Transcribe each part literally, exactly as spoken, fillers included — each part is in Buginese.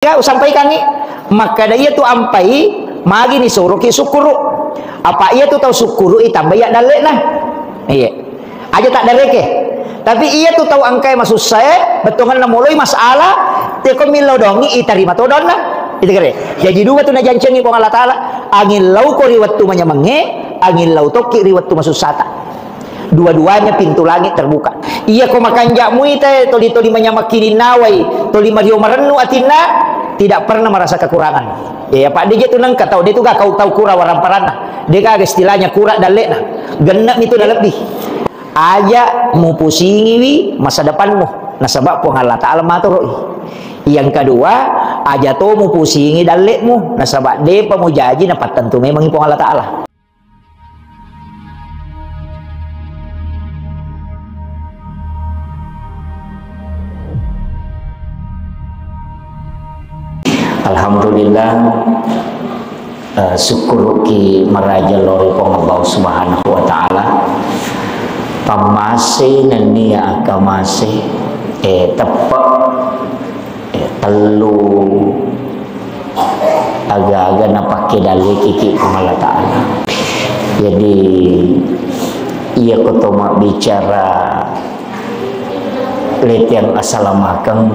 Ga usampaikangngi, makkeda iya tu ampai magi ni suroki sukkuru. Apa iya tu tau sukkuru i tambai ya dalle'na. Iya. Aja tak dareke. Tapi iya tu tau engkai masussae, bettuanna moloi masalah, teko millau dongi itarima to donna. Itu kere. Jadi dua tu najancengi Puang Allah Taala, angin lau ko ri wettu manyamengnge, angin lau tokki ri wettu masussata. Dua-duanya pintu langit terbuka. Iya ko makanja muita toli-toli manyameng kininnawai, toli mario marennu atinna, tidak pernah merasa kekurangan. Ya, Pak, de je tu nengka tau, de tu ga kau tau kura waramparanna. De ga istilahnya kura dalle'na. Genna mi tu nalebbi. Aja mupusingiwi masa depanmu, nasaba Puang Allah Taala matoroi. Yang kedua, aja to mupusingi dalle'mu, nasaba depa mujaji napattentu memangi Puang Allah Taala. Alhamdulillah, eh, sukkuruki maraja lao ri Puang Allah Subhanahu wa Ta'ala. Pammase nennia akkamase, eh, teppe, eh, tellu, aga-aga napakke dallekiki Puang Allah Ta'ala. Jadi, iya ko to mabbicara letiang asalamakeng,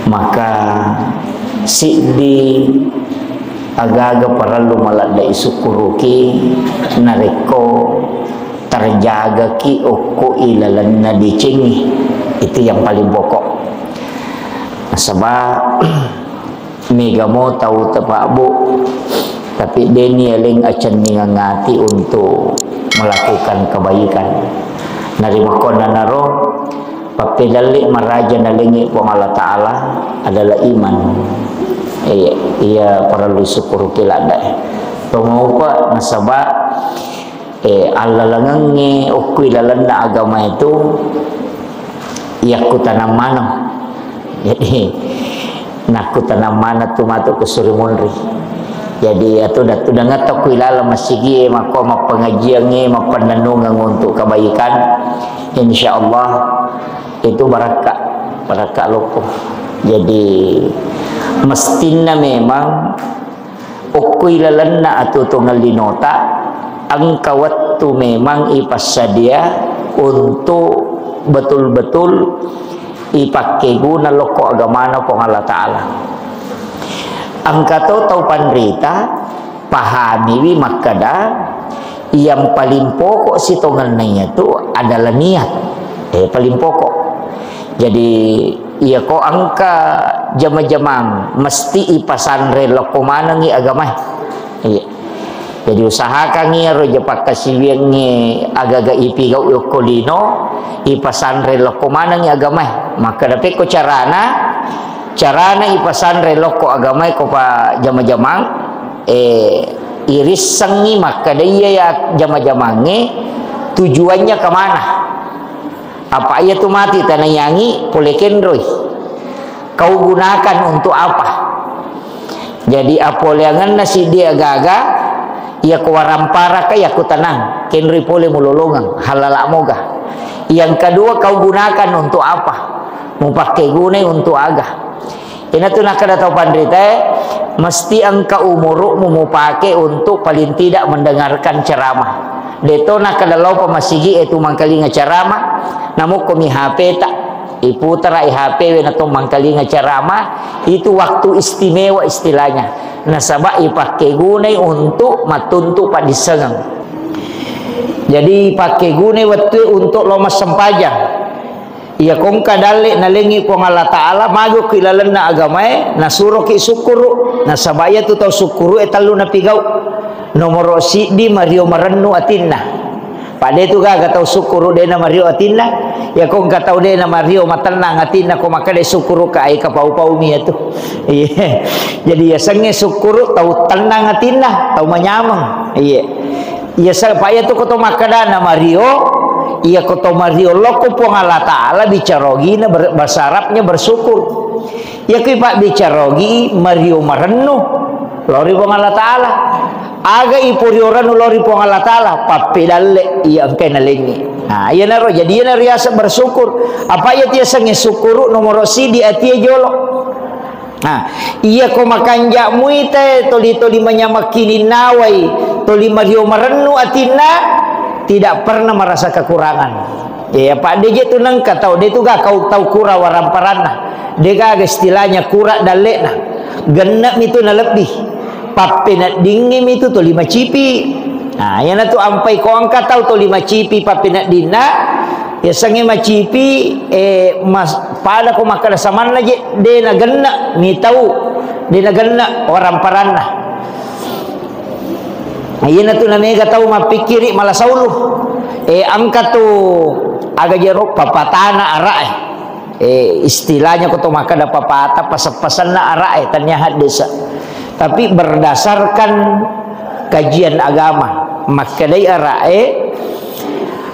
maka siddi aga-aga parellu maladde isukkuruki narekko terjagaki okko ilalenna decengngi. Itu yang paling pokok. Nasaba mega mo tau tepabbu, tapi deni aleng acenningang ati untuk melakukan kebaikan. Narimakkonanaro, pappedalle maraja nalengngi Puang Allah Ta'ala adalah iman. Iya, iya parellu sukkuruki ladde. Tomaupa nasaba eh, allalengengnge okko ilalenna agama itu yakkutanang maneng. Jadi, nakkutanang maneng tu matu ku suri munri. Jadi, atu dattu dangetta ku ilaleng masigi e, makko mappengajiang e, mappennennungeng untuk kebaikan, insya Allah itu barakka, barakka loko. Jadi, mestinna memang okko ilalenna atuo-tuongeng linota, engka wettu memang ipassadia untuk betul-betul ipakkeguna lokko agamana Puang Allah Ta'ala. Engka to tau panrita, pahamiwi makkeda, yang paling pokok sitongenna iyatu adalah niat. Eh, paling pokok. Jadi, iya ko engka jama-jamang, mesti ipasanre lokko manengngi agamae. Iya. Jadi, usahakangngi iyaro je pakkasiwiangnge agaga ipigau yokko lino, ipasanre lokko manengngi agamae. Makkeda pekko carana, carana ipasanre lokko agamae ko pa jama-jamang, eh, irissengngi makkeda iya ya jama-jamangnge tujuannya kemana. Apa iya tu mati tanaiyangi pole kenroi. Kau gunakan untuk apa? Jadi apoleangenna siddi agaga, iya ko waramparaka, iya ko tenang, kenroi pole mulolongeng, halala moga. Yang kedua, kau gunakan untuk apa? Mupakke gunai untuk aga? Inatu nakkeda tau panritae, mesti engka umuru'mu mupake untuk paling tidak mendengarkan ceramah. Deto nakkeda laupa masigi e tu mangkalinga ceramah, namukko mi H P ta, iputara i H P we nato mangkalinga ceramah, itu waktu istimewa istilahnya. Nasaba ipakkegunai untuk mattuntu paddissengeng. Jadi ipakkegunai wettue untuk lo massempajang. Iya kongka dalle nalengngi Puang Allah Ta'ala, magi okko ilalenna agamae, nasuroki sukkuru, nasaba iyatu tau sukkuru e tellu napigau. Nomoro siddi, mario marennu atinna. Pada itu gaga tau sukkuru de na mario atinna, iya kongka tau de na mario matennang atinna, ko makkeda sukkuru ka ai kapau-paumi iyatu. Iya. Jadi yasengnge sukkuru tau tennang atinna, tau manyameng. Iya. Iya, sa-, pa iya tu ko to makkeda na mario, iya ko to mario lokko Puang Allah Ta'ala, bicara ogina ber-, bahasa Arabnya bersyukur. Iya ko ipabbicara ogi mario marennu lori Puang Allah Ta'ala. Aga iporio rennu lori Puang Allah Ta'ala, pappedalle iya engkai nalengngi. Nah, iyanaro, jadi iyanaro riaseng bersyukur. Apa iya tiasengnge sukkuru nomoro sidi atie jolo. Nah, iya ko makanja' muita toli-toli manyameng kininnawai, toli mario marennu atinna, tidak pernah merasa kekurangan. Ya, Pak, de' je tu nengka tau, de' tu ga kau tau kura waramparanna. De' gaga istilahnya kura dalle'na. Genne' mi tu nalebbi. Pappeneddingnge mi tu toli macipi. Nah, iyana tu ampai ko engka tau toli macipi pappeneddinna, yasengnge macipi, eh, mas-, pada ko makkeda samanna je, de' nagenne' mi tau, de' nagenne' waramparanna. Nah, iyana tu namega tau mappikkiri mala saulu. Eh, engka tu aga jero papatana ara'e. Eh, istilahnya ko to makkeda papata, paseng-pasenna ara'e, tania haddesa. Tapi berdasarkan kajian agama, makkedai ara'e,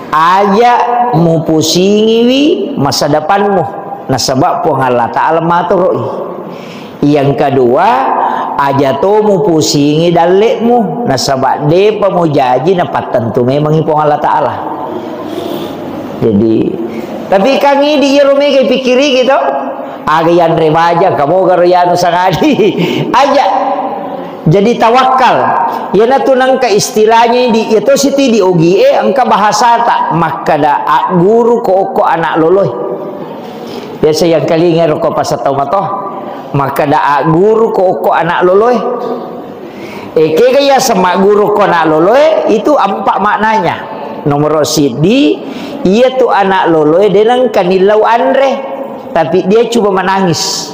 aja mupusingiwi masa depanmu, nasaba Puang Allah Ta'ala matoroi. Yang kedua, aja to mupusingi dalle'mu, nasaba de'pa mujaji napattentu memangi Puang Allah Ta'ala. Jadi, tapi kan idi iyaro mega ipikkiriki to, aga yanre baja, kamoga ro yanu sangadi. Aja. Jadi tawakkal. Iyana tu nengka istilahnya di, iya to siti di ogie, engka bahasata, makkeda agguru ko okko anak loloe. Biasa yang kalinga ro ko pasatau mato, makkeda agguru ko okko anak loloe. Eh, kega iya semagguru ko anak loloe, itu empat maknanya. Nomor siddi, iya tu anak loloe de' nengka nillau anre, tapi dia cuma menangis.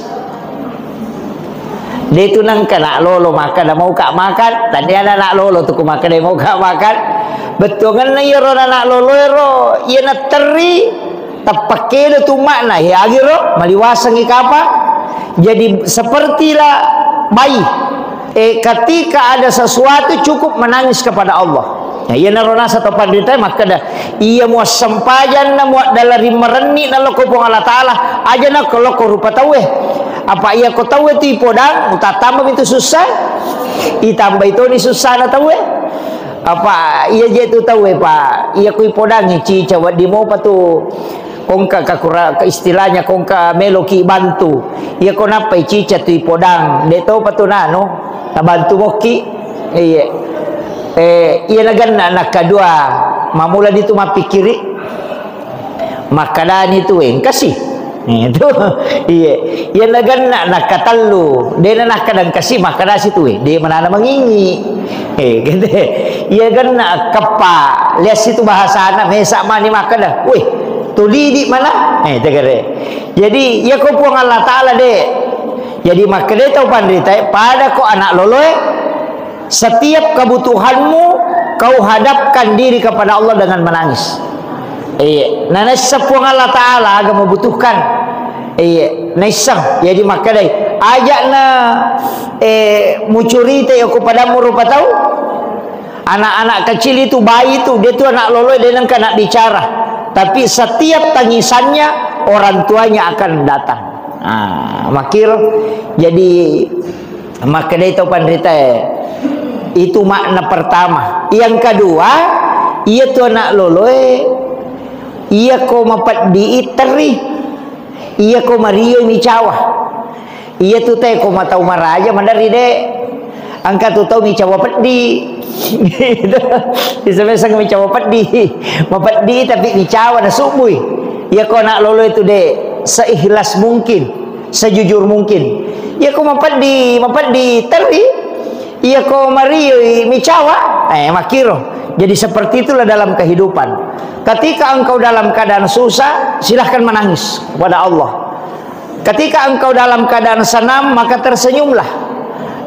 De' tu nengka anak lolo makkeda mau ka makan, tania anak lolo tu ku makkeda mau ka makan. Bettuanna iyaro anak loloe ro, iya natterri, tappakkeda tu makna, he, agiro, maliwasengi kapa. Jadi, sepertilah bayi. Eh, ketika ada sesuatu, cukup menangis kepada Allah. Ya, iyanaro nasa to panritae makkeda, iya muassempajang na muaddalari marenni na lokko Puang Allah Ta'ala, aja na ko lokko rupa tauwe. Apa iya ko tauwe tu ipodang, utattamba mi tu sussa, itambai toni sussana tauwe. Apa iya je tu tauwe, Pak? Iya ko ipodangi cica, wedding mopa tu kongka kakura-, ke istilahnya kongka meloki bantu. Iya ko nappai cica tu ipodang, de' topa tu nanu, nabantu mokki. Iya. Eh, iya naganna nakadua, mamula ditu mappikkiri. Makkadani tu, "Eh, engkasi." Eh, tu. Iya. Iya naganna nakatellu. De' na nakkada engkasi, makkadasi tu, "Eh, de' manana mangingi." Eh, gitu. Iya ganna keppa. Lihat situ bahasana, mesa mani makkada, "Weh, tulidi mana?" Eh, tegere. Jadi, iya ko Puang Allah Ta'ala de'. Jadi, makkada tau panritae, pada ko anak loloe, setiap kebutuhanmu, kau hadapkan diri kepada Allah dengan menangis. Iya, na naisseng Puang Allah Ta'ala aga mubutuhkan. Iya, naisseng. Jadi makkedai, aja na, eh, mucurita iya ko padammu rupa tau. Anak-anak kecil itu, bayi itu, dia tu anak loloe, dia nengka nak bicara. Tapi setiap tangisannya, orang tuanya akan datang. Ah, makkiro. Jadi, makkedai tau panritae, itu makna pertama. Yang kedua, iya tu anak loloe, iya ko mapeddi i terri, iya ko mario micawa. Iya tu te ko matau maraja maderri de. Engka tu tau micawa peddi. Bisa mesang micawa peddi. Mapeddi tapi micawa na subui. Iya ko anak loloe tu de, seikhlas mungkin. Sejujur mungkin. Iya ko mapeddi, mapeddi terri. Iya ko marioi micawa. Eh, makkiro. Jadi seperti itulah dalam kehidupan. Ketika engkau dalam keadaan susah, silahkan menangis kepada Allah. Ketika engkau dalam keadaan senang, maka tersenyumlah.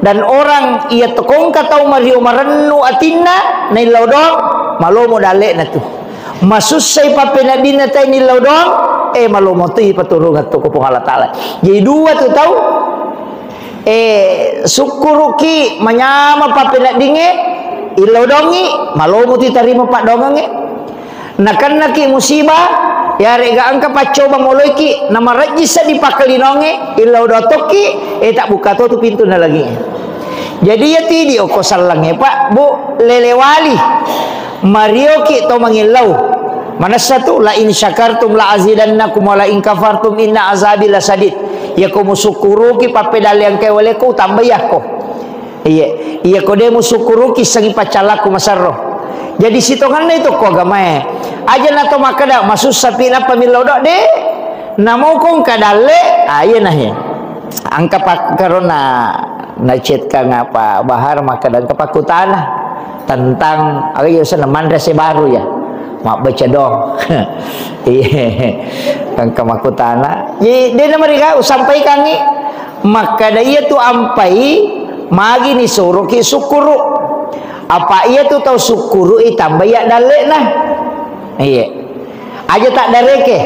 Dan orang iya tekongka tau mario marennu atinna, naillau doang, malomo dalle'na tu. Masussai pappeneddinna tai nillau doang, eh, malomo tu ipaturungeng tu ko Puang Allah Ta'ala. Jadi dua tu tau, eh, sukkuruki manyameng pappeneddingnge, illau doangngi, malomo tu itarima paddoangengnge. Nakennaki musibah, yarega engka paccoba moloiki, namarejji seddi pakkalinoangnge, illau doang tokki, eh, tabbuka to tu pintu na langi'e. Jadi iya tidi okko sellengnge, Pak, Bu, lelewali. Marioki to mangillau. Manessa tu, "La in syakartum la azidannakum wa la in kafartum inna azabi lasadid." Iyako musukkuruki pappedalleang engkae walekko, utambai akko. Iye, iyako de musukkuruki, issengngi paccallakku maserro. Jadi sitongenna itu ko agamae. Aja na to makkeda, "Masussapi nappa millau do-," de. Namo ko engka dalle, ah, iyena he. Engka pakkarona na chat kang apa Bahar makkeda engka pakkutana tentang, aga ya, usah manre se baru ya. Mabbaca dong. Iya. Engka makkutana. Jadi, de na mariga usampaikangi. Makkeda iya tu ampai, magi ni soroki sukkuru. Apa iya tu tau sukkuru i tambai ya dallena. Iya. Aja tak dareke.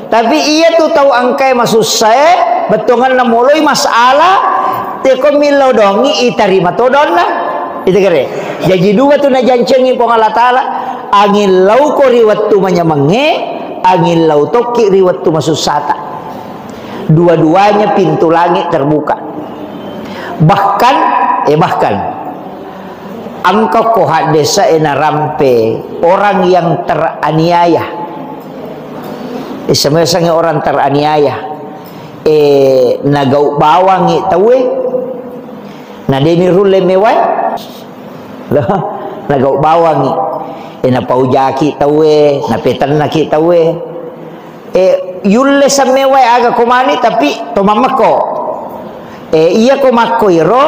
Tapi iya tu tau engkae masussae, bettuanganna moloi masalah, teko millau dongi itarima to donna. Itu kere. Jaji dua tu najancengi Puang Allah Ta'ala, angillau ko ri wettu manyamengnge, angillau tokki ri wettu masussata. Dua-duanya pintu langit terbuka. Bahkan, eh, bahkan, engka ko haddesa e narampe orang yang teraniaya. Isame-same orang teraniaya. Eh, nagau bawangi tauwe. Na deni rulle mewae. Loh, nagau bawangi. Eh, napaujaki tauwe, napetennaki tauwe. Eh, yulle sammewae aga komani, tapi to mammekko. Eh, iya ko makko iro,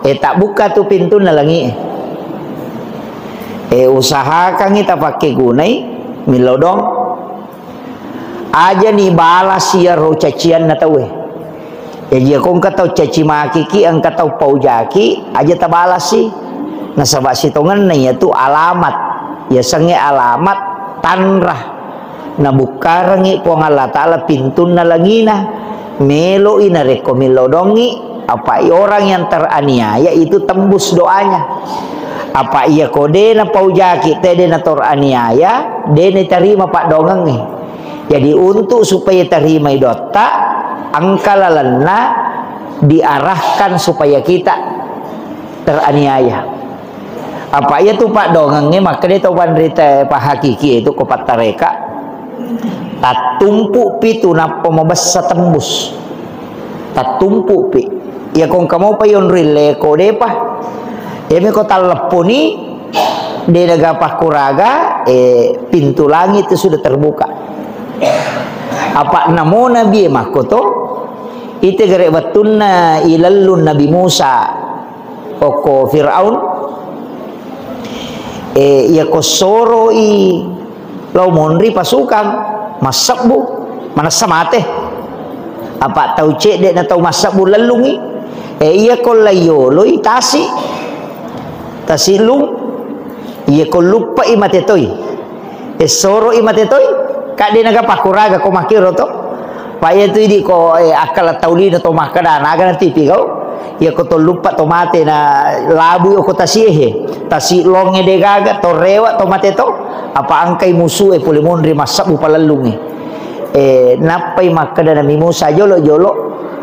eh, tabbukka tu pintunna langi. Eh, usahakangi tapakkegunai millau dong. Aja ni balasi iyaro cacianna tauwe. Jaji, iyako engka tau caci makiki, engka tau paujaki, aja tabalasi. Nasaba sitongenna iyatu alamat. Yasengnge alamat tanra. Nabukkarengngi Puang Allah Ta'ala pintunna langina. Meloi narekko millau dongi, apa orang yang teraniaya itu tembus doanya. Apa iyako de napaujaki, te de natoraniaya, de natarima paddoangengnge. Jadi, untuk supaya tarimai doatta, engka lalenna diarahkan supaya kita teraniaya. Apa iya tu paddoangengnge, makkeda tau panrita pahakiki itu ko pattareka, tattumpu pitu nappa mabessa tembus. Tattumpu pi. Iya ko engka mopa yonroi leko depa. Iyami ko talleppuni, de naga pakkuraga, eh, pintu langit itu sudah terbuka. Apa namo Nabi e makkoto, ite gare wettunna ilellung Nabi Musa okko Firaun, eh, iya ko soroi lao monri pasukang, massebbu, manessa mate. Apa tau cedde na tau massebbu lellungi, eh, iya ko laiyoloi tasi, tasi lung, iya ko luppai mate toi. Essoro'i mate toi, kadde naga pakkuraga ko makkiro to. Pa iya tu idi ko, eh, akkala tau lino to makkeda, naga na tipi kau. Iya ko to luppa to mate na labui oko tasie he. Tasi longe de gaga to rewa to mate to. Apa angkai musue pole monri massebbu palellunge. Eh, nappai makkeda Nabi Musa, "Jolo-jolo,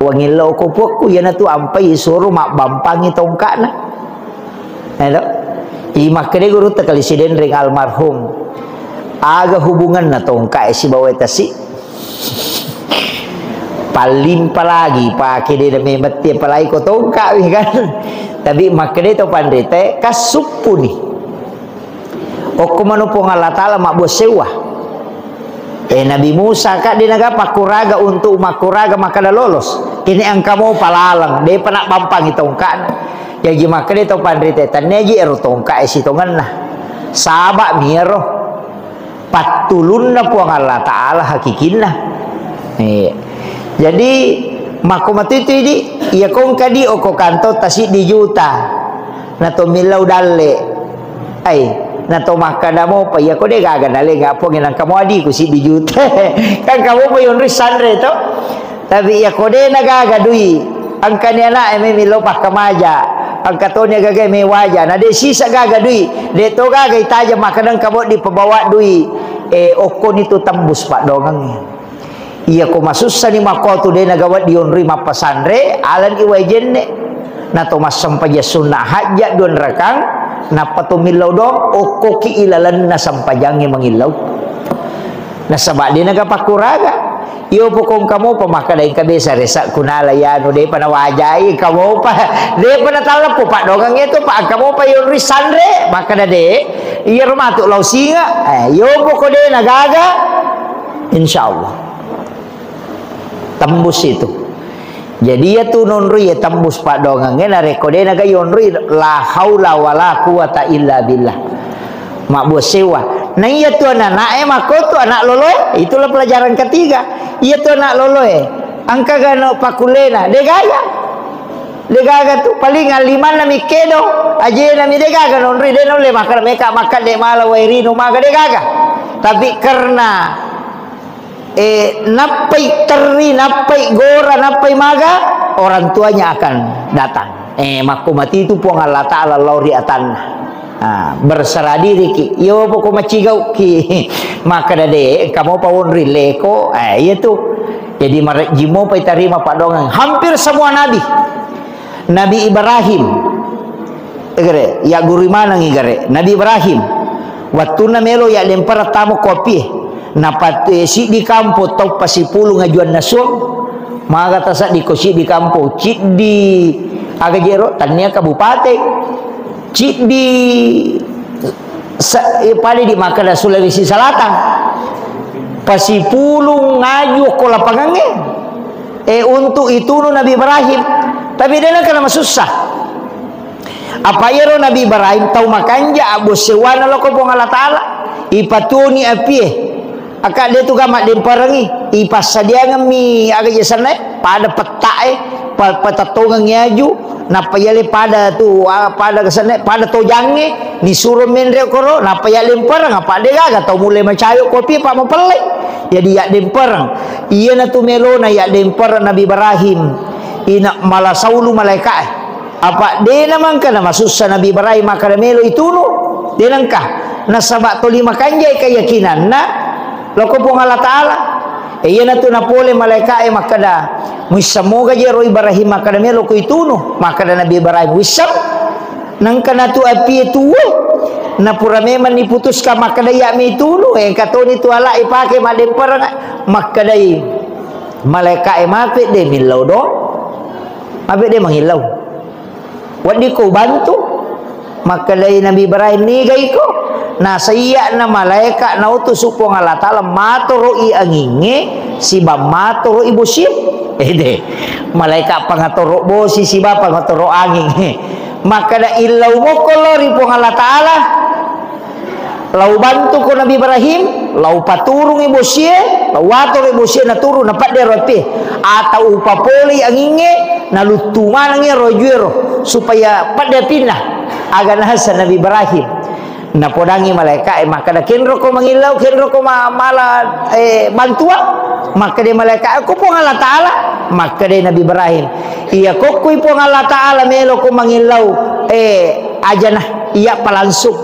wangillau ko puakku, iyanatu ampai isoro mabbampangi tongka'na." Elo. I makkeda gurutta kali Sidenreng almarhum. Aga hubunganna tongka e sibawa tasi? Pallimpa lagi pake de memetti apalagi ko tongka wi kan. Tapi makkeda to panrita e, kassuppuni. Okko mano Puang Allah Ta'ala mabbuang sewwa. Eh, Nabi Musa, kak, de naga pakkuraga untuk makkuraga makkeda lolos. Kini engka mo palaleng, depa nabbampangi tongka'na. Jaji makkeda to panrita, tanniaji ero tongka e sitongenna. Saba mi ero pattulunna Puang Allah Ta'ala hakikinna. Eh. Jadi, makko matuitui di, iya kongka di oko kanto tasiddi juta. Na to millau dalle. Ai, na to makkada mopa, iya ko de gaga dalle, ga pongi nang kamu adiku siddi juta. Kan kamu pa yonri sanre to. Tapi iya ko de na gaga dui. Angkani anak e mi millau pakkamaja. Angka toni gaga me waja. Na de sisa gaga dui. De to gaga itaja makkadang kamu di pembawa dui. Eh, okkoni tu tembus paddoangengnge. Iya ko masussani makkotu de nagawa dionroi mappasanre, alani wae jenne. Na to massempajang sunna hajja dua rakang, nappa to millau doang, okkoki ilalenna sempajangnge mangillau. Nasaba de naga pakkuraga. Iyo pokong kamopa makkeda engka besa resa kunala yanu depa nawajai kamopa. Depa natalleppo paddongeng itu pa kamopa yonri sanre makkeda de. Iya rumatu lau singa. Eh, iyo poko de nagaga. Insyaallah. Tembus itu. Jadi, iya tu nonroi iya tembus paddongengnge, narekko de naga yonroi, la haula wala quwata illa billah. Mabbua sewa. Na iya tu anak-anak e makko tu anak loloe, itulah pelajaran ketiga. Iya tu anak loloe, engka gano pakullena, de gaga. De gaga tu, paling limanna mi kedo, ajena mi de gaga nonroi, de naulle makkeda meka makkeda de mala wae rino maga de gaga. Tapi karena eh, nappai terri, nappai gora, nappai maga, orang tuanya akan datang. Eh, makko mati itu Puang Allah Ta'ala lao ri atanna. Ah, berserah diri ki. Iyo poko macigau ki. Makkeda de, kamu pa wonri leko. Eh, iya tu. Jadi marejjimo pa itarima paddongeng. Hampir semua nabi. Nabi Ibrahim. Gare, ya guru manengi gare. Nabi Ibrahim. Wattunna melo ya lempara tamo kopie. Napat, eh, siddi kampo tau pasipulung ajuanna suang. Maga tasaddi ko siddi kampo. Ciddi, aga jero, tania kabupaten. Ciddi sa-, eh, pada di makkeda Sulawesi Selatan. Pasipulung ngaju ko lapangangnge. Eh, untuk itunu Nabi Ibrahim. Tapi de nengka namasussa. Apa iyaro Nabi Ibrahim tau makanja abbo sewwana loko Puang Allah Ta'ala. Ipatuoni apie. Aka de tu ga maddemperengi. Ipassadiangemmi aga je sennae. Pada pettae. Pa-, patettongengi aju. Nappa yale pada tu, ah, pada kesennae. Pada tojangnge. Nisuro menre koro. Nappa ya lempereng. Apa de gaga tau mulai macayo kopi apa mapelle. Jadi ya lempereng. Iyana tu melona ya lempereng Nabi Ibrahim. Ina mala saulu malaika'e. Apa dena mangka namasussa Nabi Ibrahim makkeda melo itunu? Dena engka. Nasaba toli makanjai keyakinanna loko Puang Allah Ta'ala. E, iyanatu napole malaika'e makkeda, "Muissammoga je ro Ibrahim makkeda melo ko itunu?" Makkeda Nabi Ibrahim, "Wissam." Nengka natu apie tuwe. Napura memang niputuskan makkeda iya mi itunu, engka toni tu ala ipake maddempereng. Makkedai malaika'e, "Mape de millau do?" Mabe de mangillau. Weddikko ubantu? Makkedai Nabi Ibrahim, "Nigaiko?" Nasaiya'na malaeka nautusu Puang Allah Ta'ala matoro'i angingnge siba matoro'i bosie. Ede, malaeka pangatoro bosi siba pangatoro anging. Makkeda, "Illau mokko lao ri Puang Allah Ta'ala." Lau bantuko Nabi Ibrahim, lau paturungi bosie, lau watoroi bosie naturu, napadde ro api. Atau upapolei angingnge, naluttu manengi ro ajuero, supaya padde apinna. Aga nahasa Nabi Ibrahim. Napodangi malaika'e, makkeda, "Kenroko mangillau, kenroko ma-, mala, eh, bantuang?" Makkeda malaika'e, "Ko Puang Allah Ta'ala." Makkeda Nabi Ibrahim, "Iya kokkoi Puang Allah Ta'ala meloko mangillau, eh, ajana, iya pa langsung."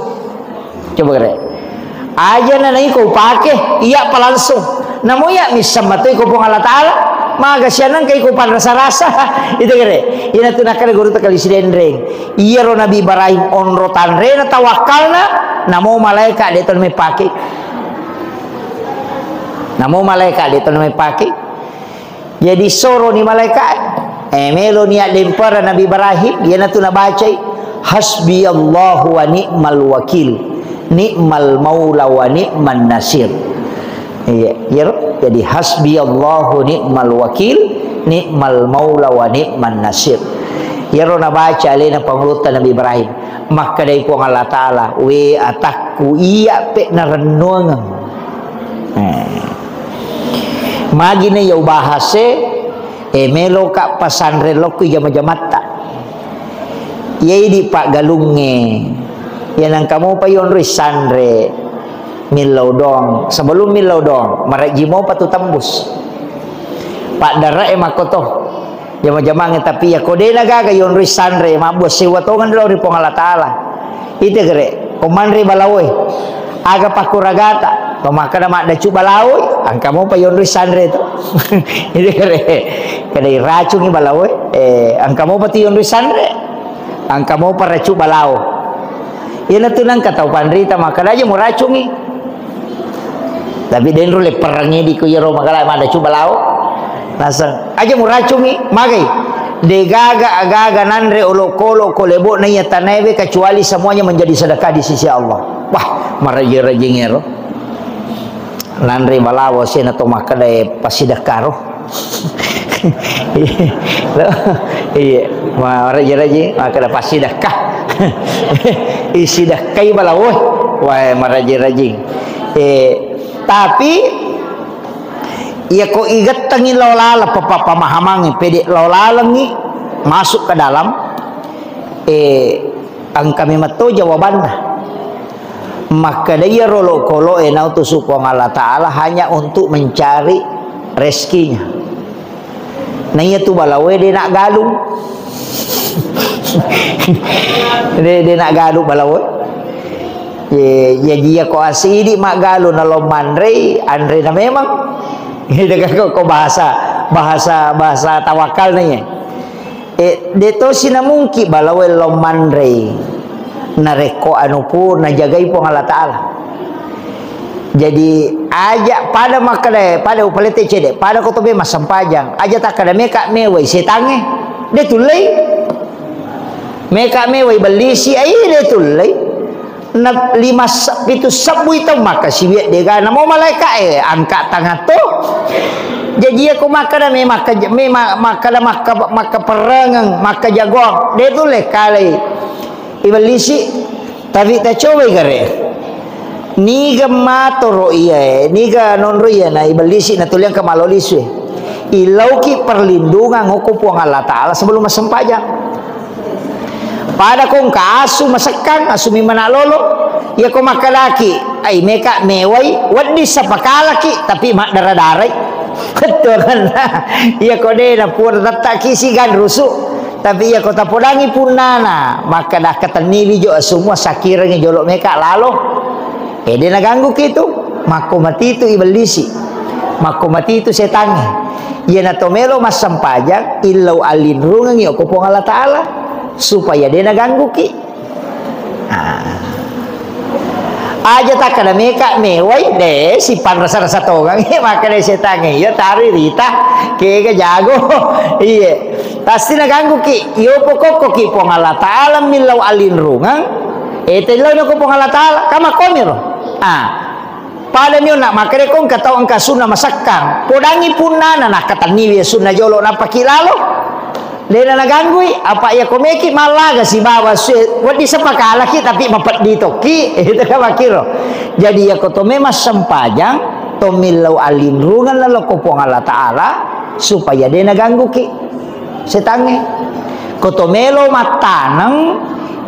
Coba kere. Aja na naiko upake, iya pa langsung. Namo iya misseng matoi ko Puang Allah Ta'ala, maga sianeng kai ko panrasa-rasa. Itu kere. Ina tu nakkeda guru ta kali sidenreng. Iyaro Nabi Ibrahim onro tanrena tawakkalna, namo malaika de to mepake. Namo malaika de to mepake. Jadi soroni malaika'e. Eh, meloni addempara Nabi Ibrahim, iyanatu nabacai, "Hasbiyallahu wa ni'mal wakil, ni'mal maula wa ni'man nasir." Iya, iyaro. Jadi hasbiyallahu ni'mal wakil, ni'mal maula wa ni'man nasir. Iyaro nabaca alena pangulutta Nabi Ibrahim. Makkedai Puang Allah Ta'ala, "We atakku, iya pe narennuangeng." Eh. Magina iya ubahase, eh, meloka pasanre lokko jama-jamatta. Iya idi paggalungnge. Iya nangka mopa yonroi sanre millau dong. Sebelum millau dong, marejji mopa tu tembus. Paddare'e makkoto. Jama-jamangnge, tapi iya ko de nagaga yonroi sanre, mabbua sewa tongeng lao ri Puang Allah Ta'ala. Ite gere, ko manre balaoe. Aga pakkuragata, to makkeda maddacu balaoe, engka mopa yonroi sanre to. Ite gere, kada iracungi balaoe, eh, engka mopa tu yonroi sanre. Engka mopa racu balao. Iyanatu nangka tau panrita makkeda aja muracungi. Tapi denro le perangi di ku yero magala mada coba lao. Naseng, aja muracungi, magai. Degaga agaga nanre olokolo ko lebo na iya tanaewe kecuali semuanya menjadi sedekah di sisi Allah. Wah, maraji-rajing ero. Nanre balawo sena to makkeda, eh, pasidekka ro. Iya, maraji-raji makkeda pasidekka. Isidekkai balawo. Wah, maraji-raji. Eh, tapi iya ko igettengi lao laleng papa-, pemahamangi, pede lao lalengi masuk ke dalam, eh, engka memang to jawabanna. Makkeda iyaro olokolo e nautusu Puang Allah Ta'ala hanya untuk mencari rezekinya. Na iya tu balawe de nak galung. De, de nak galung balawe. Ye, ya dia ko asidi mak galung nalo manrei, anre na memang. Gitu kan ko, ko bahasa, bahasa, bahasa tawakal na iya. Eh, de tosi namungki balawe lao manrei. Narekko anu pun najagai Puang Allah Ta'ala. Jadi, aja pada makkeda, pada upalete cede, pada ko tobe massempajang. Aja takkeda meka mewai setangnge. De tullei. Meka mewai bellisi, ai de tullei. Na lima se-, pitu sebbui tau makkasiwiang dega namo malaeka e angka tangatto. Jaji iya ko makkeda me makka-, me ma-, makkeda makka-, makkaperrengeng, makkajagoang, de tulle kalai ibellisi. Tapi tacobai gare. Niga matoro iya e, niga nonro iya na ibellisi na tuliang ke malo lisu e. Ilauki perlindungan okko Puang Allah Ta'ala sebelum massempajang. Pada ko engka asu masekkang, asu mi mana lolo. Iya ko makkedaki, ai meka mewai, wedding sapakalaki, tapi maddara-darai. Betul kan? Iya ko de na pura tettaki sigan rusu. Tapi iya ko tapodangi punnana, makkeda ketenniwi jo asumua sakirengi jolo meka lalo. Eh, de naganggu kitu. Makko matitu ibellisi. Makko matitu setangnge. Iyana to melo massempajang, illau allinrungengi okko Puang Allah Ta'ala, supaya de nagangguki. Ah. Aja takkeda meka mewai, de, sipanrasa-rasa tongang, makkeda setangnge, iya tari rita, kega jago. Iye. Pasti nagangguki. Iyo pokokkoki Puang Allah Ta'ala millau allinrungeng, eh, tellau nako Puang Allah Ta'ala, kama komiro. Ah. Pada mi onna makkeda ko engka tau engka sunna masekkang, podangi punnana nakkatenniwi sunna jolo nappaki lalo. Dena naganggui, apa iya ko meki mallaga sibawa sue, wedding sepakalaki tapi mapeddi tokki, itu kan makkiro. Jadi iya ko to memang sempajang, to millau allinrungeng lalokko Puang Allah Ta'ala, supaya de nagangguki setangnge. Ko to melo mattaneng,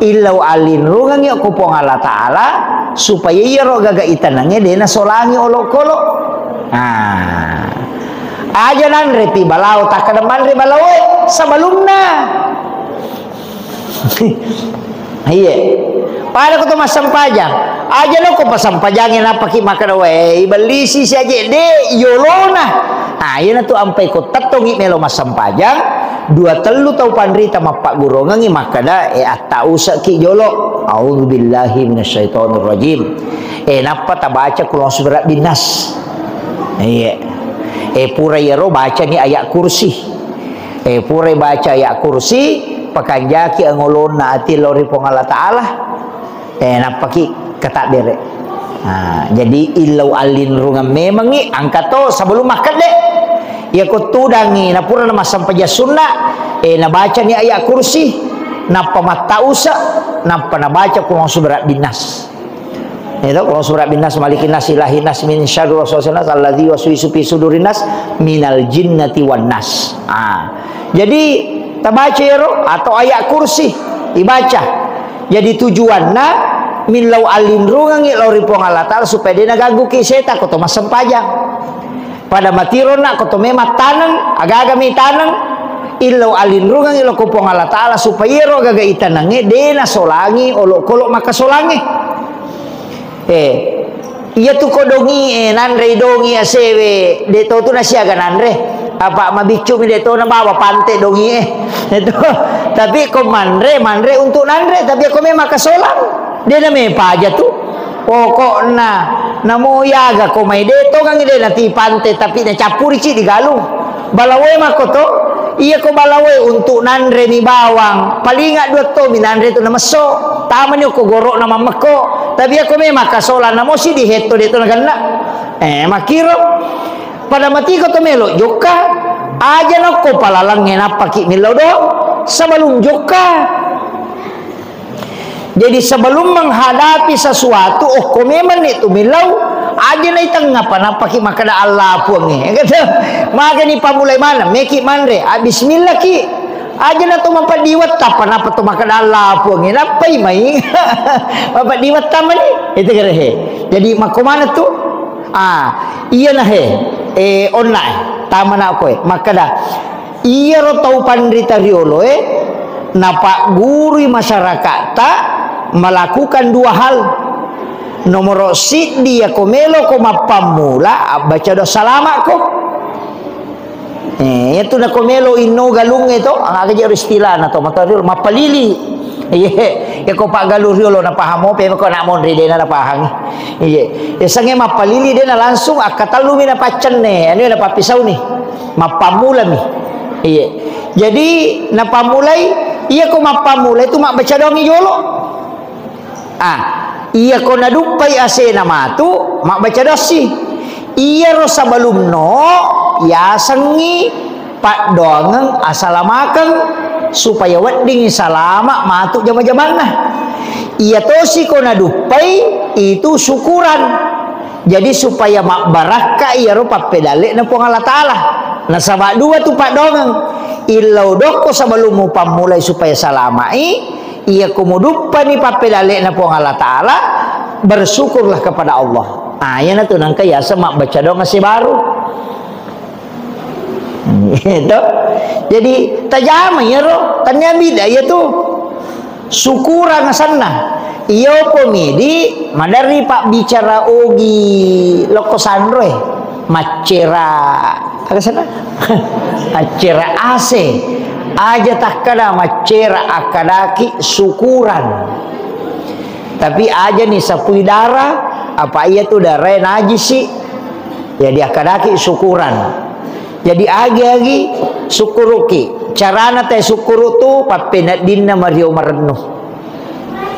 illau allinrungengngi okko Puang Allah Ta'ala, supaya iyaro gaga itanengnge de nasolangi olokolo. Nah, aja nanre pi balao, takkeda manre balaoe sebelumna. Iye. Pada ko to massempajang. Aja lo ko passempajangnge nappaki makkeda, "Weh, ibellisi si aje de yolona." Ah, iyana tu ampai ko tettongi melo massempajang, dua tellu tau panrita mappaggurongengi makkeda, "Eh, atta usaki jolo." A'udzubillahi minasyaitonirrajim. Eh, nappa tabaca Qul a'udzu birabbin nas. Iye. Eh, pura iyaro bacani ayat kursi. Eh, purai baca ayat kursi, pakanjaki angolonna ati lao ri Puang Allah Ta'ala. Eh, nappaki katabbere. Nah, jadi illau allinrungeng memengngi, angka to sebelum makkedde. Iya ko tudangi, napura namassempajang sunna, eh, nabacani ayat kursi, nappa mattausa, nappa nabaca Qul a'udzu birabbin nas. Itu kalau surah bin nas, malikin nas, ilahin nas, min syarri waswasil nas, alladzi waswisu fi sudurin nas, minal jinnati wan nas. Ah. Jadi tabaca ero atau ayat kursi dibaca. Jadi tujuanna millau allinrungengi lao ri Puang Allah Ta'ala supaya de nagangguki setan ko to massempajang. Pada matironna ko to memang taneng, agaga mi taneng, illau allinrungengi lao ko Puang Allah Ta'ala supaya ero agaga itanengnge de nasolangi olokolo makkasolangnge. Eh, iya tu ko dongi e, nanrei dongi asewe, de to tu nasiaga nanre. Apa mabiccu mi de to nabawa pante dongi e. Itu. Tapi ko manre, manre untuk nanre, tapi ko memang kasolang, de na me paja tu. Pokokna Namo yaga ko mai de' tongangngi de' natipante, tapi nacappuri ci digalung. Balawoe makko to, iya ko balawoe untuk nanre mi bawang, palinga dua to mi nanre tu namesso. Tamani okko goro'na mammekko. Tapi iya ko memang kasolang namo si dihetto de' to nagenna. Eh, makkiro. Pada matiko to melo jokka, aja nokko palalangnge nappaki millau do, sebelum jokka. Jadi sebelum menghadapi sesuatu, okko memang ni tu millau, aja naitengngapa nappaki makkeda Allah puangnge. Gitu. Magani pammulai maneng, meki manre, ah, bismillah ki. Aja na to mapeddi wetta, apa napa to makkeda Allah puangnge, nappai mai. Mapeddi wetta mani, itu kere he. Jadi makko mana tu? Ah, iya nah he. Eh, onna eh. Tama na koe. Makkeda, iyaro tau panrita rioloe, napaggurui masyarakatta melakukan dua hal. Nomoro siddi, iya ko melo ko mappammula, abbaca doa salama ko. Eh, iyatu nako melo inno galungnge to, aga je istilahna to, matoa riolo, mappalili. Iye, iyako paggalung riolo napahamo, pe ko nak monri dena napahangi. Iye, yasengnge mappalili dena langsung akkatallumi napaccenne, anu napappisauni. Mappammulami. Iye. Jadi, napammulai, iyako mappammulai tu mabbaca doangngi jolo. Ah, iyako naduppai asena matu, mabbaca doassi. Iyaro sebelumno yasengngi paddoangeng asalamakeng supaya weddingngi salama matu jama-jamanna. Iya tosi ko naduppai itu syukuran. Jadi supaya mabbarakka iyaro pappedalle'na Puang Allah Ta'ala. Nasaba dua tu paddoangeng. Illau dokko sebelum mupammulai supaya salama'i, Iya ko muduppani pappedalle'na Puang Allah Ta'ala, bersyukurlah kepada Allah. Ah, iyanatu nangka yaseng mabbaca doang ase baru. Gitu. Jadi, tajama iyaro, tania bida iya tu. Syukurang asenna. Iya upomi di maderri pabbicara ogi lokko sanroe. Maccera, aga senna? Maccera ase. Aja takkada maccera, akkadaki syukuran. Tapi aja ni sapui dara, apa iya tu darae najisi. Jadi akkadaki syukuran. Jadi agi-agi sukkuruki. Carana te sukkuru tu pappeneddinna mario marennu.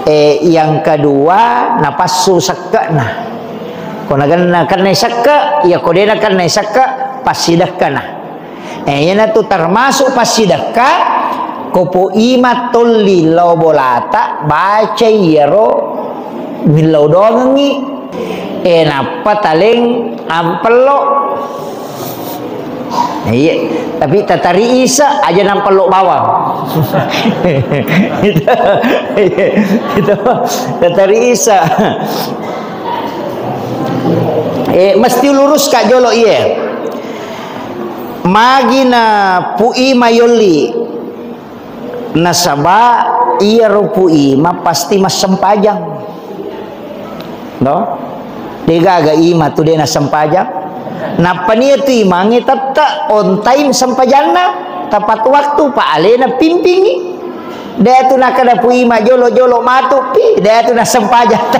Eh, yang kedua, napassu sekke'na. Ko nagenna kennai sekke', iya ko de' nakennai sekke', passidekkana. Eh, iyanatu termasuk passidekka, ko poima tolli lao bolata, bacai iyaro millau doangengngi. Eh, nappa taleng ampello. Iya, tapi tatari isa aja nampello bawang. Itu, itu, tatari isa. Eh, mesti lurus ka jolo iye. Magi na puima yolli. Nasaba iyaro puima pasti massempajang. No? Degaga ima tu de' nassempajang. Nappa nia tu imangnge tette' on time sempajanna, tepat waktu, pa alena pimpingi. De' tu nakada puima jolo-jolo matu pi, de' tu nassempajang.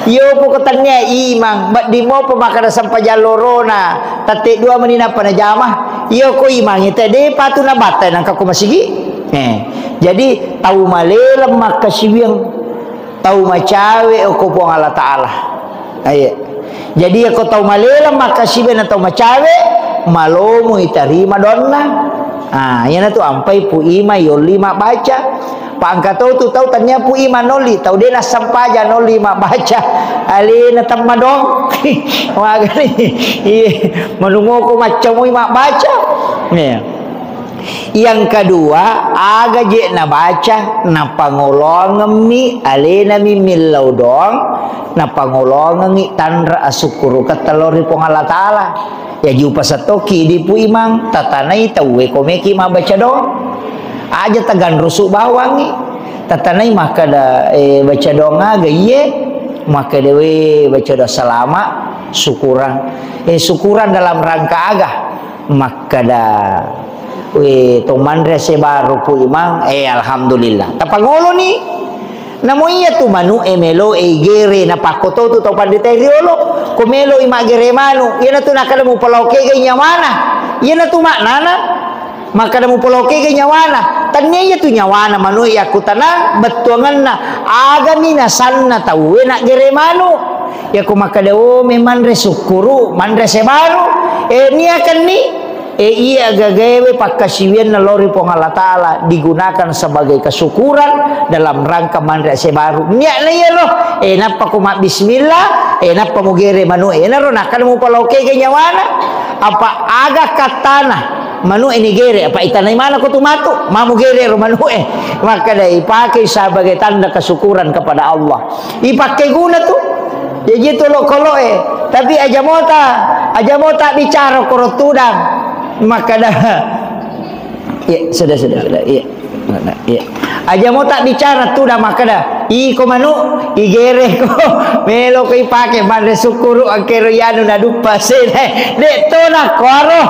Iyo poko tania imang, meddi mopo makada sempajang lorona, tette' dua meni nappa najama. Iyo ko imangnge te de' patu nabatta nangka ko masigi. Eh, jadi tau maleleng makkasiwiang, tau macawe okko Puang Allah Ta'ala. Iya. Jadi, iyako tau maleleng makkasiwiang na tau macawe, malomo itarima doanna. Ah, iyanatu ampai puima yolli mabbaca. Pa engka to tu tau tania puima nolli, tau de' nassempajang nolli mabbaca. Alena temmadong. Magani. Iya, manumoko maccamoi mabbaca. Iya. Yang kedua, aga je nabaca, napangoloangemmi, alenami millau doang, napangoloangengngi tanra asukkuruketta lao ri Puang Allah Ta'ala. Jaji upasattoki idi Pu Imang, tatanai tauwe ko meki mabbaca doang. Aja taganrusu bawangngi. Tatanai makkeda, eh, baca doang aga iye? Makkeda we baca doang salama, syukuran. Eh, syukuran dalam rangka aga? Makkeda, "We, to manre ase baru Pu Imang?" "Eh, alhamdulillah." Tapangoloni. Namo iya tu manu e melo e igere, napakko to tu tau panrita e riolo, ko melo i maggere manu, iyana tu nakkeda mupalaokegai nyawana, iyana tu maknana. Makkeda mupalaokegai nyawana. Tennia iya tu nyawana manu e yakkutanang, bettuangenna agami nasanna tauwe naggere manu. Yako makkeda, "Oh, memanre sukkuru, manre ase baru." Eh, niakanni, eh, iya gagaewe pakkasiwianna lao ri Puang Allah Ta'ala digunakan sebagai kesyukuran dalam rangka manre ase baru. Niatna iya lo, eh, nappa ko mabbismillah, eh, nappa mugere manu, eh, naro nakkeda mupalaokegai nyawana. Apa aga kattana? Manu e nigere, apa itanai mana ko tu matu? Mamu gere ro manu e. Makkeda ipake sebagai tanda kesyukuran kepada Allah. Ipakke guna tu. Jaji tu lo kolo e. Tapi aja mota, aja mota bicara koro tudang. Makkeda, iya, sudah, sudah, sudah. Iya. Iya. Aja mota bicara tudang makkeda, "Iko manu, igere ko, melo ko ipake manre sukkuru, angkero yanu naduppa sede." De to na kuaro.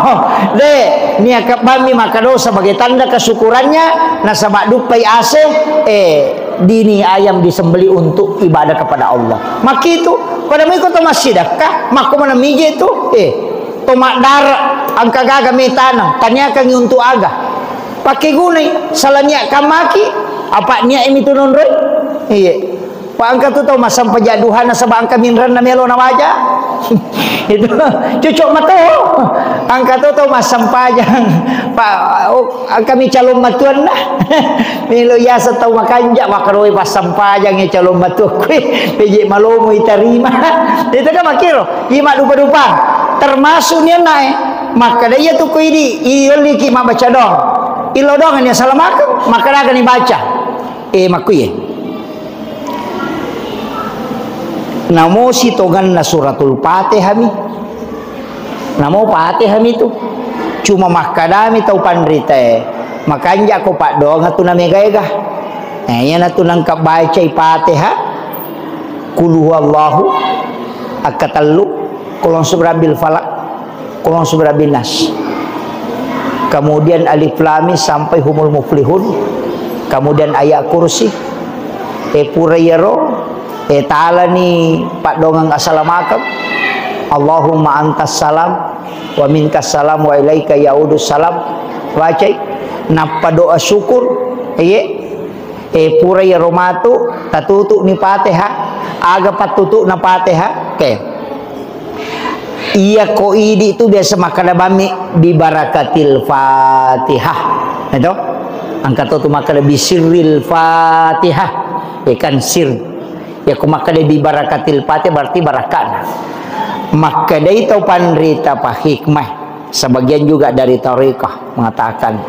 De, niaka bammi makadosa sebagai tanda kesyukurannya, nasaba duppai ase, eh, dini ayam disembelih untuk ibadah kepada Allah. Makitu, pada mui ko to massidakka, makko mana mije tu, eh, to maddara, angka gaga metanang, taniakangi untuk aga. Pakke gunai, salania kammaki, apa niat emi tu nonroi? Iya. Pa engka tu tau massempajang duha nasaba engka minrenna melo nawaja. Itu cocok mato. Engka tu tau massempajang. Pa, oh, engka mi calon matuanna. Melo yasa tau makanja, makaroi passempajang ya calon matuakku. Peje malomo itarima. Itu kan makiro. Ima dupa-dupa. Termasuk ni nae. Makkeda iya tu ko idi, iyolliki mabbaca doang. Ilo doang ni salamakeng, makkeda ni baca. Eh, makkuye. Namo sitongenna suratul Fatihah mi. Namo Fatihah mi tu. Cuma makkadami tau panritae, makanja ko paddoang tu namega-ega. Eh, iyana tu nangka bacai Fatihah, Qul huwallahu, akkatellu, Qul a'udzu birabbil falaq, Qul a'udzu birabbin nas. Kemudian Alif Lam Mim sampai Humul Muflihun. Kemudian ayat kursi. Eh, pura iyaro, eh, talani paddongeng asalamakeng. Allahumma antas salam wa minkas salam wa ilaika yaudus salam. Bacai. Nappa doa syukur. Iye. Eh, pura iyaro matu, tatutu'ni Fatihah. Aga pattutu'na Fatihah? Oke. Iya ko idi tu biasa makkada bammi, "Bi barakatil Fatihah." Itu? Engka to tu makkada, "Bi sirril Fatihah." Ya kan sir. Ya ko makkada, "Bi barakatil Fatihah," berarti barakana. Makkadai tau panrita pa hikmah. Sebagian juga dari tarekat mengatakan,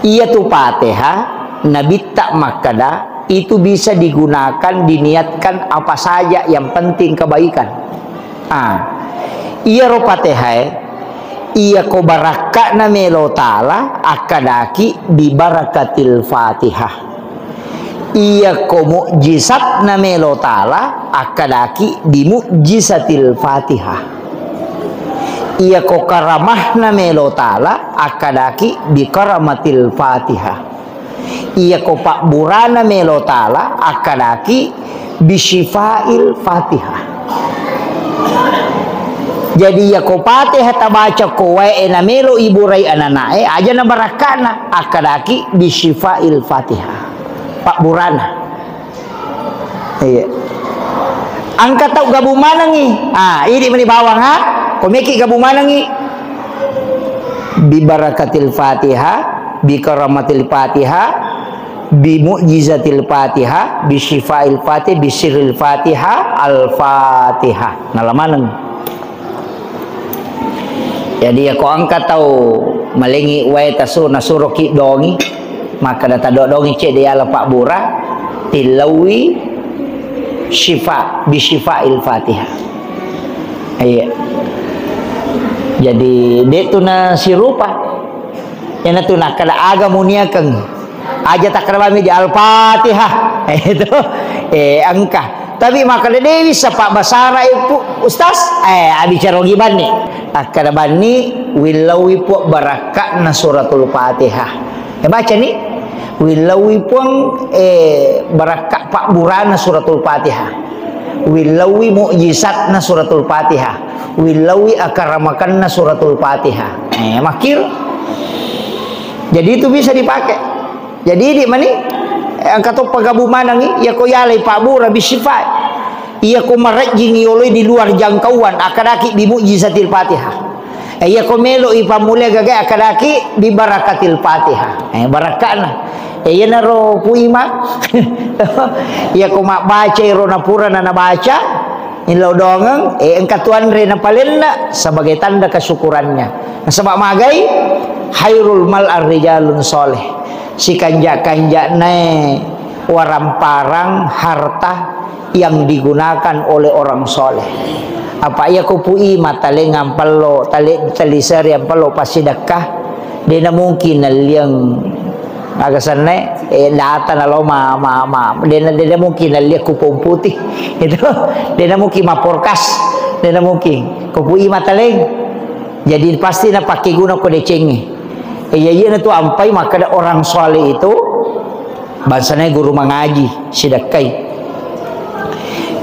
iya tu Fatihah, Nabitta makkada, itu bisa digunakan, diniatkan apa saja, yang penting kebaikan. Ah, iyaro Fatihah e, iya ko barakka'na melo Ta'ala, akkadaki bi barakatil Fatihah. Iya ko mukjizatna melo Ta'ala, akkadaki bi mukjizatil Fatihah. Iya ko karamahna melo Ta'ala, akkadaki bi karamatil Fatihah. Iya ko pabburana melo Ta'ala, akkadaki bi syifail Fatihah. Jadi, iya ko Fatihah tabaca ko wae na melo iburai anana'e, aja na barakka'na, akkadaki bi syifail Fatihah. Pabburana. Iya. Engka tau gabung manengi. Ah, idi meni bawang, ha? Ko meki gabung manengi. Bi barakatil Fatihah, bi karamatil Fatihah, bi mukjizatil Fatihah, bi syifail Fatihah, bi sirril Fatihah, Al-Fatihah. Nala maneng. Jadi, iya ko engka tau malengi wae tasu-, nasuroki dongi, makkada taddo dongi cedde yala pabbura, tillaui syifa, bi syifail Fatihah. Iya. Jadi, de tu nasirupa. Iyana tu nakkada aga muniakeng. Aja takkada bami di Al-Fatihah. Itu. Eh, engka. Tapi makkada dewi sapa basara ibu Ustaz, eh, abicara ogi banni. Akkada banni, willaui Puang barakka'na suratul Fatihah. Eh, baca ni. Willaui Puang, eh, barakka' pabburana Suratul Fatihah. Willauwi mukjizatna Suratul Fatihah. Willauwi akaramakenna Suratul Fatihah. Eh, makkiro. Jadi itu bisa dipakai. Jadi di mani, eh, engka to pagabung manengi, iya ko yalai pabbura bisifai. Iya ko marejjing yoloi di luar jangkauan, akkadaki bi mukjizatil Fatihah. Eh, iya ko melo i pammulia gaga akkadaki bi barakatil Fatihah. Eh, barakana. Eh, iyanaro Pu Imang. Iya ko mabbaca iro napura na nabaca, illau doangeng, eh, engka tu anre napalenna sebagai tanda kesyukurannya. Nasaba magai, khairul mal ar-rijalun soleh. Sikanja-kanjanae waramparang harta yang digunakan oleh orang soleh. Apa iya ko Pu Imang taleng ampello, tale-, taliseri ampello passidekka, dena mungkin nalliang aga senna, eh, data nalo ma, ma, ma, dena, dena mungkin nalliang kupon putih. Itu, dena mungkin maporkas, dena mungkin. Ko Pu Imang taleng. Jadi pasti napakkeguna ko decengnge. Eh, iya, iya, na tu ampai makkeda orang soleh itu Bangsana guru mangaji, sidekkai.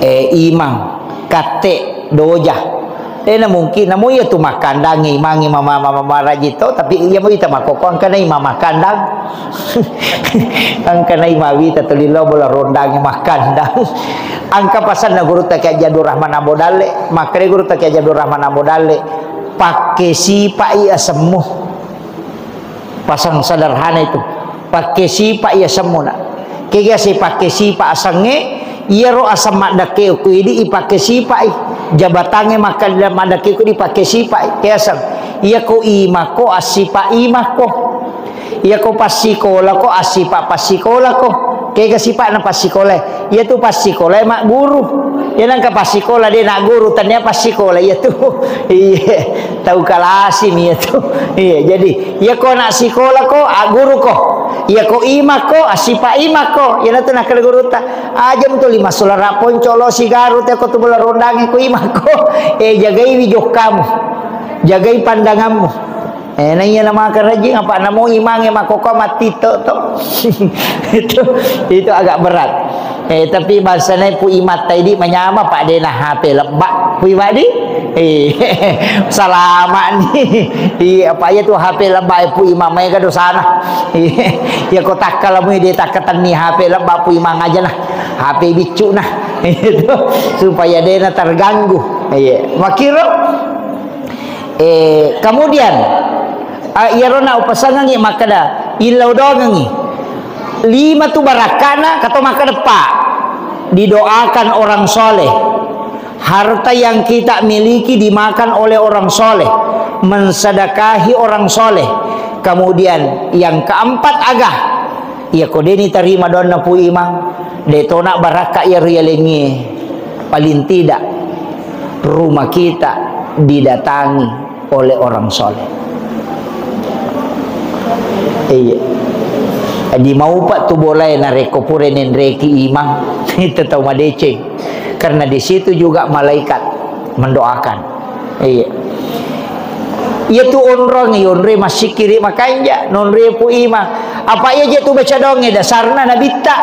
Eh, imang, katte, doja. Eh, na mungkin, namo iya tu makkandang, imang, imang, ma-, ma-, ma-, maraji to, tapi iya mo ita makkokko, engkana imang makkandang. Engkana imang wita tuli lo bola rondang makkandang. Engka pasanna guru ta Kiai Haji Abdul Rahman Ambo Dalle, makkeda guru ta Kiai Haji Abdul Rahman Ambo Dalle, pakke sipai asemmu. Pasang sederhana itu. Pakke sipa iya semmuna. Kega si pakke sipa asengnge, iyaro aseng maddekke ku idi ipakke sipai. Jabatangnge makkeda maddekke ku idi pakke sipai. Ke aseng. Iya ko imako assipa imako. Iya ko passikola ko assipa passikola ko. Kega sipa'na passikola. Iyatu passikola magguru. Iya nangka passikola de nagguru, tania passikola iyatu. Iya, tau kalasi mi iyatu. Iya, jadi iya ko anak sikola ko, agguru ko. Iya ko imak ko, assipa imak ko. Iyanatu nakkeda gurutta. Aja mutuli massulara ponco lo sigaru te ko tu bola rondangnge ko imak ko. Eh, jagaiwi jokkamu. Jagai pandanganmu. Eh, na iya na makarajing, apa namo imangnge makkokko mattitto to. Itu, itu agak berat. Eh, tapi bangsana Pu Imang ta idi manyameng, Pak, de na H P lebba, Pu Imang di. Eh, salama ni. Iya, apa iya tu H P lebba, eh, Pu Imang, maega dosana. Iya, iya, ko takkala mui de takkatenni H P lebba, Pu Imang aja nah. H P biccu nah. Itu, supaya de na terganggu. Iya, makkiro. Eh, kemudian, ah, iyarona upasangengi makkeda, illau doangengi. Lima tu barakkana, kato makkeda, Pak, didoakan orang soleh. Harta yang kita miliki dimakan oleh orang soleh. Mensedekahi orang soleh. Kemudian yang keempat aga, iya ko deni tarima doanna Pu Imang, de tona barakka iya rialengie. Paling tidak, rumah kita didatangi oleh orang soleh. Iya. Di maupa tu bolae narekko pura nenreki imang, itu tau madeceng. Karena di situ juga malaikat mendoakan. Iya. Iya tu onrong, iya onroi massikkiri makanja, nonroi Pu Imang. Apa iya je tu baca donge dasarna nabitta.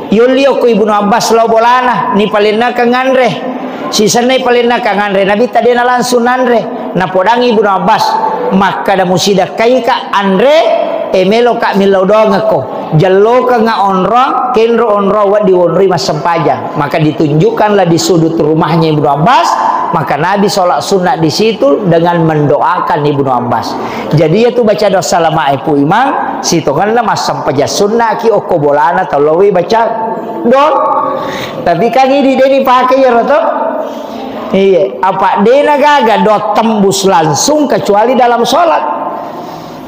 Yolli okko Ibnu Abbas lao bolana, nipalennakang anre. Sisenna ipalennakang anre, nabitta dena langsung nanre. Napodangi Ibnu Abbas, makkada musidakkaika anre, e meloka millau doangekko. Jellokengnga onrong, kenro onrong wedding wonroi massempajang. Maka ditunjukkanlah di sudut rumahnya Ibnu Abbas, maka Nabi sholat sunnah di situ dengan mendoakan Ibnu Abbas. Jadi, iya tu baca doa salama e Pu Imang, sitongenna massempajang sunnaki okko bolana tau lowwi baca doa. Tapi kan idi deni pake iyaro to? Iya, apa dena gaga doa tembus langsung kecuali dalam sholat.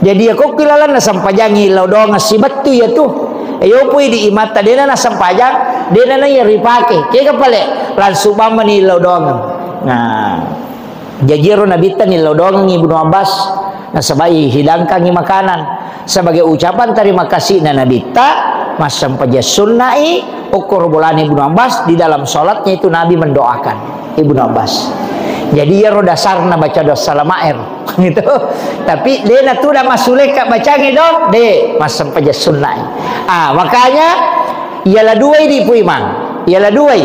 Jadi, iya kokki lalenna sempajangi lao doang sibettu iya tu. Iyo pui di imatta dena nasempajang, dena na iya ripake. Kega pale langsung bammani lao doang. Nah. Jaji ero Nabitta nillau doangengngi Ibnu Abbas, nasaba ihidangkangngi makanan. Sebagai ucapan terima kasihna Nabitta, massempajang sunna'i, okkoro bolana Ibnu Abbas, di dalam sholatnya itu Nabi mendoakan Ibnu Abbas. Jadi iyaro dasarna baca doa salama ero. Gitu. Tapi dena tuda masuleka bacangi dong, de, massempajang sunna'i. Ah, makanya Iyala duai di Puimang, iyala duai.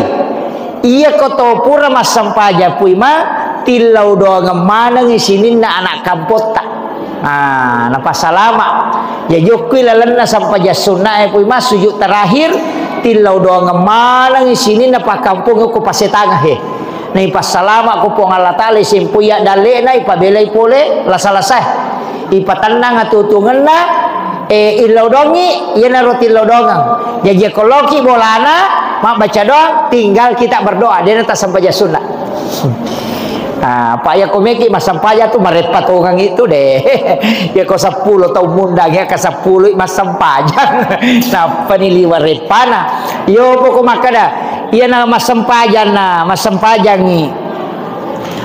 Iyako to pura massempajang Puimang, tillau doangeng manengngi sininna anak kampotta. Ah, napasalama. Jaji okkui lalenna sempajang sunnae Puimang, sujud terakhir, tillau doangeng manengngi sininna pakkampong ko pasetangahe. Naipassalama ko Puang Allah Taala, isempoi addalle'na, ipabelai pole lasa-lasae. Ipatennang atutungenna, eh, illodongi, iyanaro tillodongeng. Jaji ko loki bolana, mabbaca doang, tinggal kita berdoa, dena tassempajang sunna. Ah, apa iya ko meki massempajang tu mareppa tongang itu deh. Ya ko seppulo taung mundang, ya ke seppulo massempajang. Nappani liwa reppana. Yo poko makkada, iyana massempajanna, massempajangngi.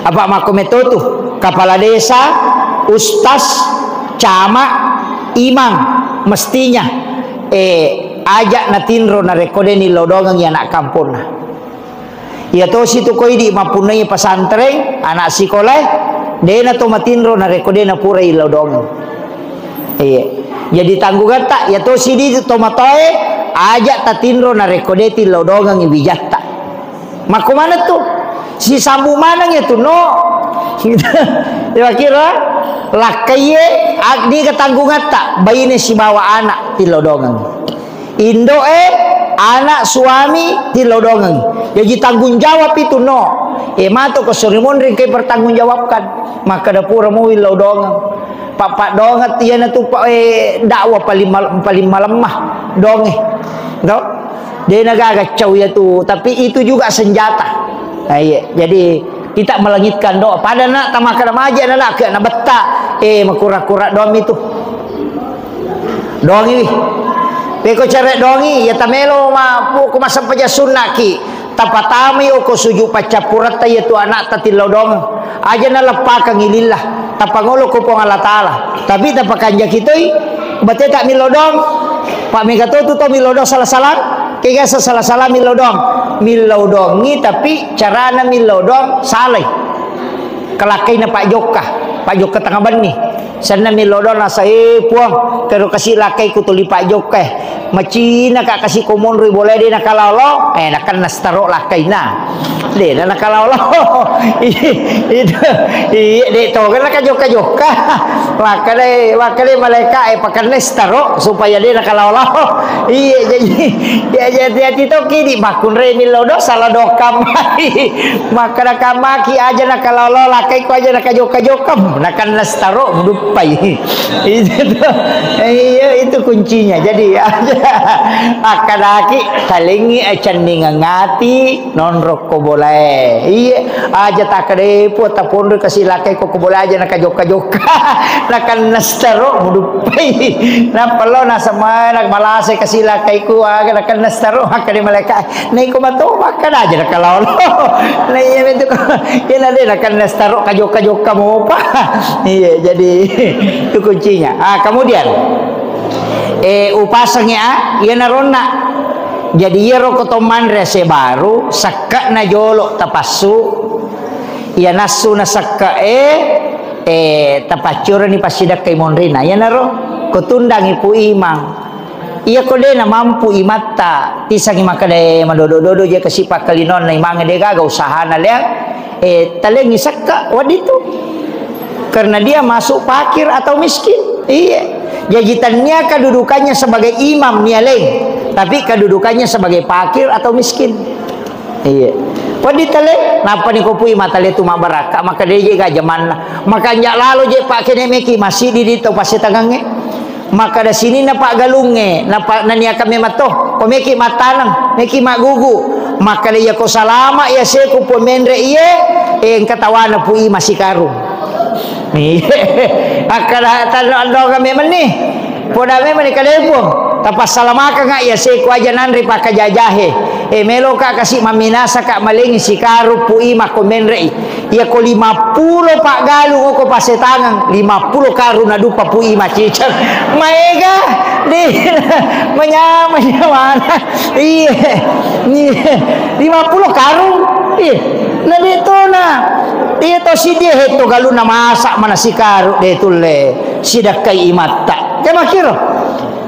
Apa makko metotu, kepala desa, ustaz, camat, imam, mestinya, eh, aja natinro narekko deni lodongengngi anak kamponna. Iya tosi tu ko idi mappunnai pesantren, anak sikolae, dena to matinro narekko dena pura illodongeng. Iya. Jadi tanggungatta, iya tosi di tomatoae, aja tatinro narekko de tillodongengngi wijatta. Makko maneng tu? Sisambu maneng ya tu, no. Iya kira, lakkaiye, ag-, di ketanggungatta, baine sibawa anak tillodongeng. Indo'e, anak, suami, tillodongeng. Jaji tanggung jawab itu, no. E, mato ko sori monri engkai pertanggung jawabkan. Makkada pura mo willodongeng. Pappadongeng iyana tu pa-, eh, dakwah paling mal-, paling malemma donge. To? Dena gaga cau ya tu, tapi itu juga senjata. Nah, iya. Jadi kita melangitkan doa. Pada nak tamakada maja na nak na betta. Eh, makura-kura doang itu. Dongi wi. Peko cere dongi, ya tamelo ma puko massempajang sunnaki. Tapatamai oko suju paccappuratta iya tu anakta tillau dongeng. Aja naleppakengngi lillah. Tapangolo ko Puang Allah Taala. Tapi tapakanjaki toi, bateta millau dong. Pak mega to tu to millau dong salah-salah. Kega salah-salah millau dong. Millau dongi tapi carana millau dong salai. Kelakkaina Pak Jokka, Pak Jokka Tengah Benni. Senna millau dong nasa, eh, Puang, kero kasi lakkai ku tuli Pak Jokka, eh. Macina ka kasi ko monri bola de nakalolo, eh, nakenna staro lakkaina. De na nakalolo. Itu, iya, de to kan naka jokka-jokka. Makkada, makkada malaika, eh, pakenna staro supaya de nakalolo. Iya, jadi, ya, jadi hati-hati to kidi makkunrai millau dong salah dokam. Makkada kamaki aja nakalolo, lakkai ku aja nakajokka-jokka, nakenna staro muduppai. Itu tuh. Iya, itu kuncinya. Jadi aja akkadaki talengi acendingang ati nonrokko bolae. Iya, aja takkadepo taponro kasi lakkai ko bolae aja nakajokka-jokka. Nakenna staro muduppai. Nappa lo nasemana malase kasi lakkai ku aga nakenna staro makkada malaika. Naiko mato makkada aja nakalolo. Nah, iya, itu, iya, na de nakenna staro kajokka-jokka mopa. Iya, jadi itu kuncinya. Ah, kemudian, eh, upaseng ya, iya naronna. Jadi iya roko to manre ase baru, sekka'na jolo tapassu. Iya nassu na sekka e, eh, tapaccurani passidakkai monrina. Iya naro, ko tundangi Pu Imang. Iya ko de namampu imatta, tisangi makkeda, eh, madodo-dodo je kasi pakkalinonna imangnge de gaga usahana lea, eh, talengi sakka wadditu. Karena dia masuk fakir atau miskin. Iya. Jadi tania kedudukannya sebagai imam nia leng, tapi kedudukannya sebagai fakir atau miskin. Iya. Waddi tale, nappa ni kopui matale tu mabarakka, maka de je ga jamanna. Maka anja lalo je pakkene meki masidi di to pasetangangnge. Makkada sininna paggalungnge, napa-, naniakang mematto, ko meki mattaneng, meki maggugu. Makkada, "Iyako salama iya seku Puang menre iye, eh, engka tawana Pu Ima sikarung." Akkada tanno andoga memenni. Poda memenni kalepo. Tapassalamakanga iya seku aja nanre pakkajajahe. Eh, meloka kasi mamminasaka malengi sikarung Pu Ima ko menrei. Iyako lima pulo paggalung oko pasetangeng, lima pulo karung nadupa Pu Ima ciceng. Maega, de, manyameng nyawana. Iye, iye. Lima pulo karung. Iye. Nabi tona. Iye to sidie hetto galunna masa mana sikarung de tulle. Sidakkai imatta. Ke makiro.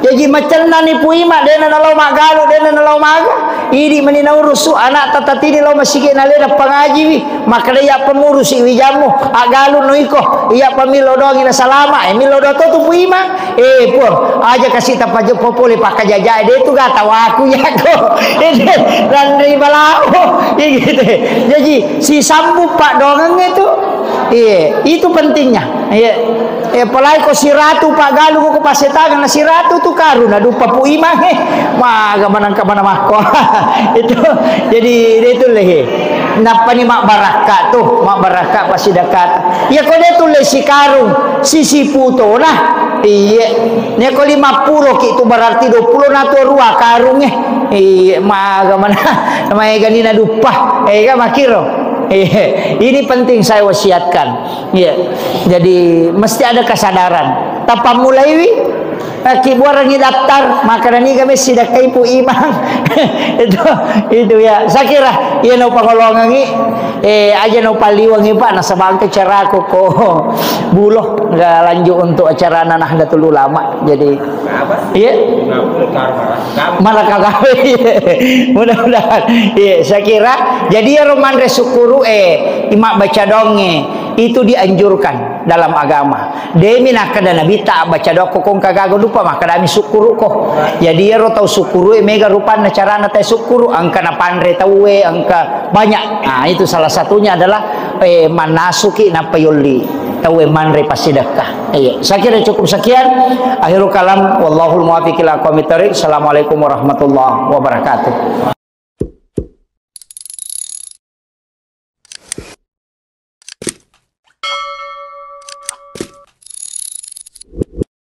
Ya, Jaji macennani Pu Imang, dena nalao maggalu, dena nalao maga. Idi meni naurusu anakta tatini lao masigi nalena pangajiwi. Makkeda, iya pa murusi wijammu, aggalu no iko, iya pa millo doangi nasalama, eh, millo doang to tu Pu Imang. Eh, Puang, aja kasi tapajeppo pole pakkajajae, de tu gata waku yako. Ede, lanri balao. Iya gitu. Jaji, sisambung paddoangengnge tu. Iya, itu pentingnya. Iya. Eh, apalagi ko siratu paggalu ko pasetangan, na siratu tu karung, na duppa Pu Imang, eh. Maga manang ka mana makko. Itu, jadi, de tu leh. Nappani mabbarakka tu, mabbarakka pasidakka. Iya ko de tu leh sikarung, sisipu tona. Iya. Nia ko lima pulo ki tu berarti dua pulo na tu rua karung, eh. Iya, maga mana. Maegani na duppa. Eh, kan makkiro. Iya. Ini penting saya wasiatkan. Iya. Jadi, mesti ada kesadaran. Tapammulaiwi, eh, kibuarangi daftar, makkeda niga messi dakkai Pu Imang. Itu, itu ya. Saya kira, iya no pangolongangi, eh, aja no paliwangi, Pak, nasaba engka caraku ko Bulo, nggak lanjut untuk acara Nahdlatul Ulama. Jadi, Iya. Maraka gawe. Mudah-mudahan. Iya, saya kira jadi ero manre sukkuru, eh, ima baca donge itu dianjurkan dalam agama. Demi nakkeda Nabi ta baca doang ko engka gaga lupa, makkedami sukkuru ko. Jadi ero tau sukkuru, eh, mega rupanna carana tai sukkuru, engka napanre tauwe, engka banyak. Nah, itu salah satunya adalah, eh, mannasuki nappa yolli tauwe manre passidekka. Iya, saya kira cukup sekian. Akhirul kalam, wallahul muwaffiq ila aqwamit thariq. Assalamualaikum warahmatullahi wabarakatuh.